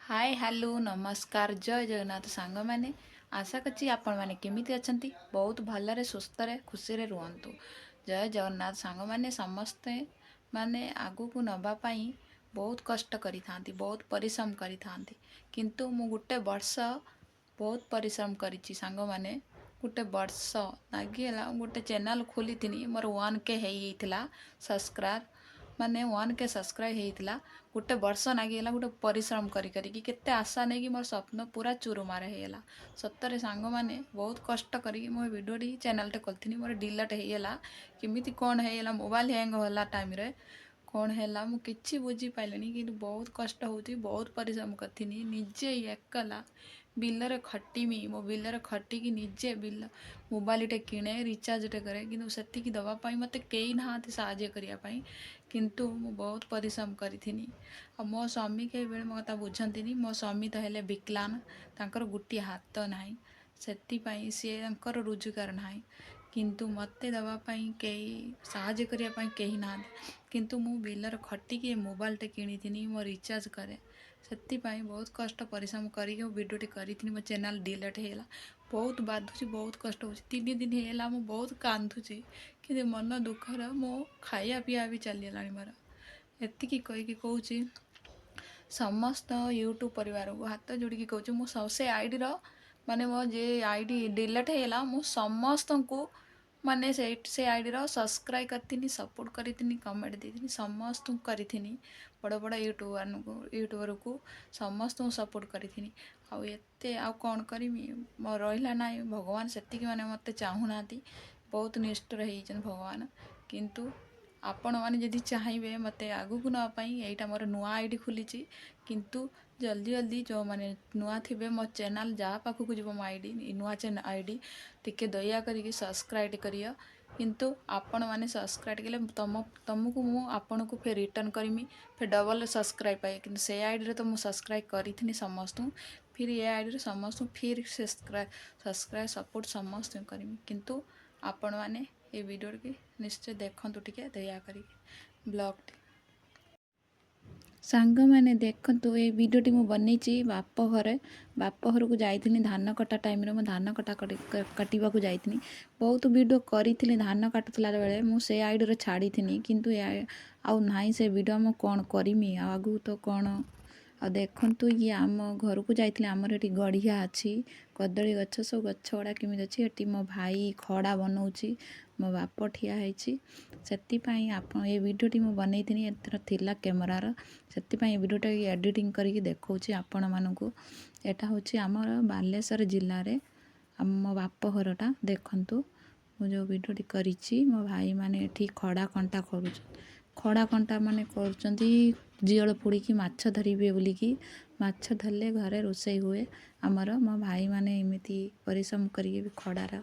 ହାଏ, hello, ନମସ୍କାର, ଜୟ ଜଗନ୍ନାଥ ସାଙ୍ଗମାନେ। ଆଶା କରୁଛି ଆପଣମାନେ କେମିତି ଅଛନ୍ତି, ବହୁତ ଭଲରେ, ସୁସ୍ଥରେ, ଖୁସିରେ ରୁହନ୍ତୁ। ଜୟ ଜଗନ୍ନାଥ ସାଙ୍ଗମାନେ। ସମସ୍ତେ ମାନେ ଆଗକୁ ନେବା ପାଇଁ ବହୁତ କଷ୍ଟ କରିଥାନ୍ତି, ବହୁତ ପରିଶ୍ରମ କରିଥାନ୍ତି। କିନ୍ତୁ ମୁଁ ଗୋଟେ ବର୍ଷ ବହୁତ ପରିଶ୍ରମ କରିଛି ସାଙ୍ଗମାନେ। ଗୋଟେ ବର୍ଷ ଲାଗିଗଲା। ଗୋଟେ ଚ୍ୟାନେଲ୍ ଖୋଲିଥିନି, ମୋର 1K ହେଇଯାଇଥିଲା ସବସ୍କ୍ରାଇବ୍, ମାନେ 1K subscribe ହେଇଥିଲା। ଗୋଟେ ବର୍ଷ ଲାଗିଗଲା ଗୋଟେ ପରିଶ୍ରମ କରି କରିକି, କେତେ ଆଶା ନେଇକି ମୋର ସ୍ୱପ୍ନ ପୁରା ଚୁରୁମାର ହେଇଗଲା। ସତରେ ସାଙ୍ଗମାନେ, ବହୁତ କଷ୍ଟ କରିକି ମୋ ଭିଡ଼ିଓଟି ଚ୍ୟାନେଲ୍ଟେ କରିଥିଲି, ମୋର ଡିଲେଟ୍ ହେଇଗଲା। କେମିତି କ'ଣ ହେଇଗଲା, ମୋବାଇଲ୍ ହ୍ୟାଙ୍ଗ ହେଲା ଟାଇମ୍ରେ କ'ଣ ହେଲା, ମୁଁ କିଛି ବୁଝିପାରିଲିନି। କିନ୍ତୁ ବହୁତ କଷ୍ଟ ହେଉଛି, ବହୁତ ପରିଶ୍ରମ କରିଥିନି। ନିଜେ ଏକଲା ବିଲରେ ଖଟିମି, ମୋ ବିଲରେ ଖଟିକି ନିଜେ ବିଲ ମୋବାଇଲଟେ କିଣେ, ରିଚାର୍ଜଟେ କରେ। କିନ୍ତୁ ସେତିକି ଦେବା ପାଇଁ ମୋତେ କେହି ନାହାନ୍ତି ସାହାଯ୍ୟ କରିବା ପାଇଁ। କିନ୍ତୁ ମୁଁ ବହୁତ ପରିଶ୍ରମ କରିଥିନି। ଆଉ ମୋ ସ୍ୱାମୀ କେବେବେଳେ ମୋ କଥା ବୁଝନ୍ତିନି। ମୋ ସ୍ୱାମୀ ତ ହେଲେ ବିକଲାଙ୍ଗ, ତାଙ୍କର ଗୋଟିଏ ହାତ ନାହିଁ। ସେଥିପାଇଁ ସିଏ ତାଙ୍କର ରୋଜଗାର ନାହିଁ, କିନ୍ତୁ ମୋତେ ଦେବା ପାଇଁ କେହି, ସାହାଯ୍ୟ କରିବା ପାଇଁ କେହି ନାହାନ୍ତି। କିନ୍ତୁ ମୁଁ ବିଲରେ ଖଟିକି ଏ ମୋବାଇଲଟେ କିଣିଥିନି, ମୋ ରିଚାର୍ଜ କରେ। ସେଥିପାଇଁ ବହୁତ କଷ୍ଟ ପରିଶ୍ରମ କରିକି ମୁଁ ଭିଡ଼ିଓଟି କରିଥିଲି। ମୋ ଚ୍ୟାନେଲ୍ ଡିଲେଟ୍ ହେଇଗଲା, ବହୁତ ବାଧୁଛି, ବହୁତ କଷ୍ଟ ହେଉଛି। 3 ଦିନ ହେଇଗଲା, ମୁଁ ବହୁତ କାନ୍ଦୁଛି। କିନ୍ତୁ ମନ ଦୁଃଖର ମୋ ଖାଇବା ପିଇବା ବି ଚାଲିଗଲାଣି ମୋର। ଏତିକି କହିକି କହୁଛି, ସମସ୍ତ ୟୁଟ୍ୟୁବ୍ ପରିବାରକୁ ହାତ ଯୋଡ଼ିକି କହୁଛି, ମୁଁ ସେ ଆଇଡ଼ିର, ମାନେ ମୋ ଯେ ଆଇଡ଼ି ଡିଲେଟ୍ ହେଇଗଲା, ମୁଁ ସମସ୍ତଙ୍କୁ ମାନେ ସେ ଆଇଡ଼ିର ସବସ୍କ୍ରାଇବ୍ କରିଥିନି, ସପୋର୍ଟ କରିଥିନି, କମେଣ୍ଟ ଦେଇଥିନି, ସମସ୍ତଙ୍କୁ କରିଥିନି। ବଡ଼ ବଡ଼ ୟୁଟ୍ୟୁବରକୁ ସମସ୍ତଙ୍କୁ ସପୋର୍ଟ କରିଥିନି। ଆଉ ଏତେ ଆଉ କ'ଣ କରିମି, ମୋ ରହିଲା ନାହିଁ। ଭଗବାନ ସେତିକି ମାନେ ମୋତେ ଚାହୁଁନାହାନ୍ତି, ବହୁତ ନିଷ୍ଠୁର ହେଇଛନ୍ତି ଭଗବାନ। କିନ୍ତୁ ଆପଣମାନେ ଯଦି ଚାହିଁବେ ମୋତେ ଆଗକୁ ନେବା ପାଇଁ, ଏଇଟା ମୋର ନୂଆ ଆଇଡ଼ି ଖୋଲିଛି। କିନ୍ତୁ ଜଲ୍ଦି ଜଲ୍ଦି ଯେଉଁମାନେ ନୂଆ ଥିବେ ମୋ ଚ୍ୟାନେଲ୍, ଯାହା ପାଖକୁ ଯିବ ମୋ ଆଇଡ଼ି, ନୂଆ ଆଇଡ଼ି, ଟିକେ ଦୟା କରିକି ସବସ୍କ୍ରାଇବ୍ କରିବ। କିନ୍ତୁ ଆପଣମାନେ ସବସ୍କ୍ରାଇବ୍ କଲେ ତମକୁ ମୁଁ ଆପଣଙ୍କୁ ଫେର୍ ରିଟର୍ଣ୍ଣ କରିମି, ଫେର୍ ଡବଲ୍ ସବସ୍କ୍ରାଇବ୍ ପାଏ। କିନ୍ତୁ ସେ ଆଇଡ଼ିରେ ତ ମୁଁ ସବସ୍କ୍ରାଇବ୍ କରିଥିନି ସମସ୍ତଙ୍କୁ, ଫିର୍ ଏ ଆଇଡ଼ିରେ ସମସ୍ତଙ୍କୁ ଫିର୍ ସବସ୍କ୍ରାଇବ୍, ସପୋର୍ଟ ସମସ୍ତଙ୍କୁ କରିମି। କିନ୍ତୁ ଆପଣମାନେ ଏ ଭିଡ଼ିଓଟିକି ନିଶ୍ଚୟ ଦେଖନ୍ତୁ ଟିକେ ଦୟା କରିକି ବ୍ଲଗ୍ଟି। ସାଙ୍ଗମାନେ ଦେଖନ୍ତୁ, ଏଇ ଭିଡ଼ିଓଟି ମୁଁ ବନେଇଛି ବାପ ଘରେ। ବାପ ଘରକୁ ଯାଇଥିଲି ଧାନ କଟା ଟାଇମ୍ରେ। ମୁଁ ଧାନ କଟା କାଟିବାକୁ ଯାଇଥିଲି। ବହୁତ ଭିଡ଼ିଓ କରିଥିଲି ଧାନ କାଟୁଥିଲା ବେଳେ। ମୁଁ ସେ ଆଇଡ଼ିରେ ଛାଡ଼ିଥିଲି, କିନ୍ତୁ ଆଉ ନାହିଁ ସେ ଭିଡ଼ିଓ। ମୁଁ କ'ଣ କରିମି ଆଉ ଆଗକୁ ତ କ'ଣ? ଆଉ ଦେଖନ୍ତୁ, ଇଏ ଆମ ଘରକୁ ଯାଇଥିଲି। ଆମର ଏଠି ଗଢ଼ିଆ ଅଛି, କଦଳୀ ଗଛ, ସବୁ ଗଛ ଗୁଡ଼ା କେମିତି ଅଛି। ଏଠି ମୋ ଭାଇ ଖଡ଼ା ବନଉଛି, ମୋ ବାପ ଠିଆ ହେଇଛି। ସେଥିପାଇଁ ଆପଣ ଏ ଭିଡ଼ିଓଟି ମୁଁ ବନେଇଥିଲି, ଏଥର ଥିଲା କ୍ୟାମେରାର, ସେଥିପାଇଁ ଏ ଭିଡ଼ିଓଟା ଏଡ଼ିଟିଂ କରିକି ଦେଖାଉଛି ଆପଣମାନଙ୍କୁ। ଏଇଟା ହେଉଛି ଆମର ବାଲେଶ୍ୱର ଜିଲ୍ଲାରେ ଆମ ବାପ ଘରଟା। ଦେଖନ୍ତୁ, ମୁଁ ଯେଉଁ ଭିଡ଼ିଓଟି କରିଛି, ମୋ ଭାଇମାନେ ଏଠି ଖଡ଼ା କଣ୍ଟା କରୁଛନ୍ତି। ଖଡ଼ା କଣ୍ଟା ମାନେ କରୁଛନ୍ତି ଜିଅଳ ପୋଡ଼ିକି ମାଛ ଧରିବେ ବୋଲିକି। ମାଛ ଧରିଲେ ଘରେ ରୋଷେଇ ହୁଏ ଆମର। ମୋ ଭାଇମାନେ ଏମିତି ପରିଶ୍ରମ କରିକି ବି ଖଡ଼ାର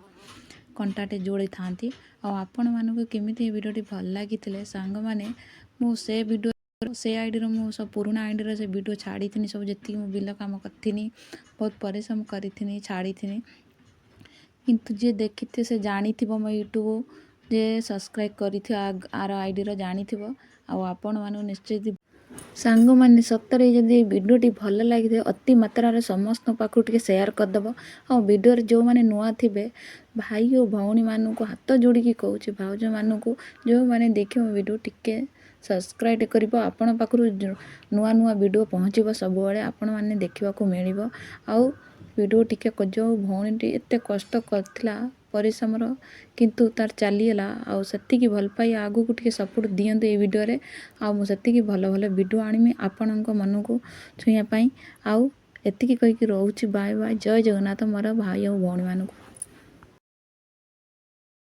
କଣ୍ଟାଟେ ଯୋଡ଼ିଥାନ୍ତି। ଆଉ ଆପଣମାନଙ୍କୁ କେମିତି ଏ ଭିଡ଼ିଓଟି ଭଲ ଲାଗିଥିଲେ ସାଙ୍ଗମାନେ, ମୁଁ ସେ ଭିଡ଼ିଓ ସେ ଆଇଡ଼ିର, ମୁଁ ସବୁ ପୁରୁଣା ଆଇଡ଼ିର ସେ ଭିଡ଼ିଓ ଛାଡ଼ିଥିନି ସବୁ। ଯେତିକି ମୁଁ ବିଲ କାମ କରିଥିନି, ବହୁତ ପରିଶ୍ରମ କରିଥିନି, ଛାଡ଼ିଥିନି। କିନ୍ତୁ ଯିଏ ଦେଖିଥିବ ସେ ଜାଣିଥିବ, ମୋ ୟୁଟ୍ୟୁବ୍ ଯେ ସବସ୍କ୍ରାଇବ୍ କରିଥିବ ଆର ଆଇଡ଼ିର ଜାଣିଥିବ। ଆଉ ଆପଣମାନଙ୍କୁ ନିଶ୍ଚୟ ସାଙ୍ଗମାନେ, ସତରେ ଯଦି ଭିଡ଼ିଓଟି ଭଲ ଲାଗିଥିବ, ଅତି ମାତ୍ରାରେ ସମସ୍ତଙ୍କ ପାଖକୁ ଟିକେ ସେୟାର କରିଦେବ। ଆଉ ଭିଡ଼ିଓରେ ଯେଉଁମାନେ ନୂଆ ଥିବେ, ଭାଇ ଓ ଭଉଣୀମାନଙ୍କୁ ହାତ ଯୋଡ଼ିକି କହୁଛି, ଭାଉଜମାନଙ୍କୁ, ଯେଉଁମାନେ ଦେଖିବ ଭିଡ଼ିଓ, ଟିକେ ସବସ୍କ୍ରାଇବ୍ କରିବ। ଆପଣ ପାଖରୁ ନୂଆ ନୂଆ ଭିଡ଼ିଓ ପହଞ୍ଚିବ ସବୁବେଳେ, ଆପଣମାନେ ଦେଖିବାକୁ ମିଳିବ। ଆଉ ଭିଡ଼ିଓ ଟିକେ, ଯେଉଁ ଭଉଣୀଟି ଏତେ କଷ୍ଟ କରିଥିଲା ପରିଶ୍ରମର, କିନ୍ତୁ ତାର ଚାଲିଗଲା। ଆଉ ସେତିକି ଭଲ ପାଇ ଆଗକୁ ଟିକେ ସପୋର୍ଟ ଦିଅନ୍ତୁ ଏଇ ଭିଡ଼ିଓରେ। ଆଉ ମୁଁ ସେତିକି ଭଲ ଭଲ ଭିଡ଼ିଓ ଆଣିବି ଆପଣଙ୍କ ମନକୁ ଛୁଇଁବା ପାଇଁ। ଆଉ ଏତିକି କହିକି ରହୁଛି। ବାଏ ବାଏ, ଜୟ ଜଗନ୍ନାଥ ମୋର ଭାଇ ଆଉ ଭଉଣୀମାନଙ୍କୁ।